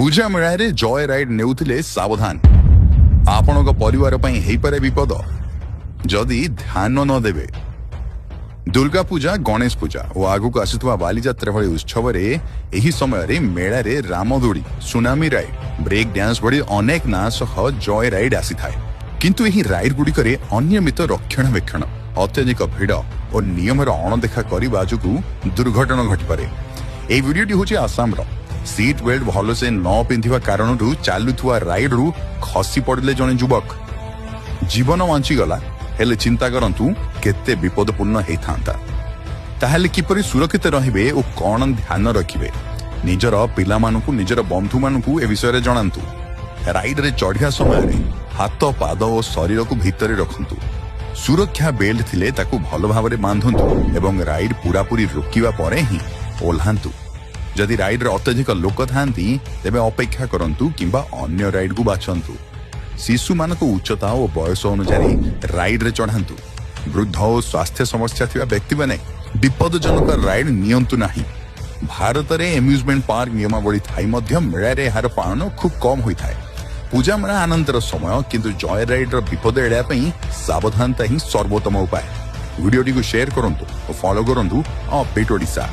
ପୂଜା ମେଳାରେ ଜୟ ରାଇଡ୍ ନେଉଥିଲେ ସାବଧାନ। ଆପଣଙ୍କ ପରିବାର ପାଇଁ ହେଇପାରେ ବିପଦ, ଯଦି ଧ୍ୟାନ ନ ଦେବେ। ଦୁର୍ଗା ପୂଜା, ଗଣେଶ ପୂଜା ଓ ଆଗକୁ ଆସୁଥିବା ବାଲିଯାତ୍ରା ଭଳି ଉତ୍ସବରେ ଏହି ସମୟରେ ମେଳାରେ ରାମଦୋଳି, ସୁନାମି ରାଇଡ୍, ବ୍ରେକ୍ ଡ୍ୟାନ୍ସ ଭଳି ଅନେକ ନାଁ ସହ ଜୟ ରାଇଡ୍ ଆସିଥାଏ। କିନ୍ତୁ ଏହି ରାଇଡ୍ ଗୁଡ଼ିକରେ ଅନିୟମିତ ରକ୍ଷଣାବେକ୍ଷଣ, ଅତ୍ୟଧିକ ଭିଡ଼ ଓ ନିୟମର ଅଣଦେଖା କରିବା ଯୋଗୁଁ ଦୁର୍ଘଟଣା ଘଟିପାରେ। ଏହି ଭିଡିଓଟି ହେଉଛି ଆସାମର। ସିଟ୍ ବେଲ୍ଟ ଭଲସେ ନ ପିନ୍ଧିବା କାରଣରୁ ଚାଲୁଥିବା ରାଇଡରୁ ଖସି ପଡ଼ିଲେ ଜଣେ ଯୁବକ। ଜୀବନ ବଞ୍ଚିଗଲା, ହେଲେ ଚିନ୍ତା କରନ୍ତୁ କେତେ ବିପଦପୂର୍ଣ୍ଣ ହେଇଥାନ୍ତା। ତାହେଲେ କିପରି ସୁରକ୍ଷିତ ରହିବେ ଓ କଣ ଧ୍ୟାନ ରଖିବେ? ନିଜର ପିଲାମାନଙ୍କୁ, ନିଜର ବନ୍ଧୁମାନଙ୍କୁ ଏ ବିଷୟରେ ଜଣାନ୍ତୁ। ରାଇଡରେ ଚଢିବା ସମୟରେ ହାତ, ପାଦ ଓ ଶରୀରକୁ ଭିତରେ ରଖନ୍ତୁ। ସୁରକ୍ଷା ବେଲ୍ଟ ଥିଲେ ତାକୁ ଭଲ ଭାବରେ ବାନ୍ଧନ୍ତୁ ଏବଂ ରାଇଡ୍ ପୁରାପୁରି ରୋକିବା ପରେ ହିଁ ଓହ୍ଲାନ୍ତୁ। ଯଦି ରାଇଡରେ ଅତ୍ୟଧିକ ଲୋକ ଥାନ୍ତି, ତେବେ ଅପେକ୍ଷା କରନ୍ତୁ କିମ୍ବା ଅନ୍ୟ ରାଇଡକୁ ବାଛନ୍ତୁ। ଶିଶୁମାନଙ୍କ ଉଚ୍ଚତା ଓ ବୟସ ଅନୁଯାୟୀ ରାଇଡରେ ଚଢାନ୍ତୁ। ବୃଦ୍ଧ ଓ ସ୍ୱାସ୍ଥ୍ୟ ସମସ୍ୟା ଥିବା ବ୍ୟକ୍ତିମାନେ ବିପଦଜନକ ରାଇଡ୍ ନିଅନ୍ତୁ ନାହିଁ। ଭାରତରେ ଆମ୍ୟୁଜମେଣ୍ଟ ପାର୍କ ନିୟମାବଳୀ ଥାଇ ମଧ୍ୟ ମେଳାରେ ଏହାର ପାଳନ ଖୁବ୍ କମ୍ ହୋଇଥାଏ। ପୂଜା ମେଳା ଆନନ୍ଦର ସମୟ, କିନ୍ତୁ ଜୟ ରାଇଡର ବିପଦ ଏଡ଼ାଇବା ପାଇଁ ସାବଧାନତା ହିଁ ସର୍ବୋତ୍ତମ ଉପାୟ। ଭିଡିଓଟିକୁ ସେୟାର କରନ୍ତୁ ଓ ଫଲୋ କରନ୍ତୁ ଅପଡେଟ୍ ଓଡ଼ିଶା।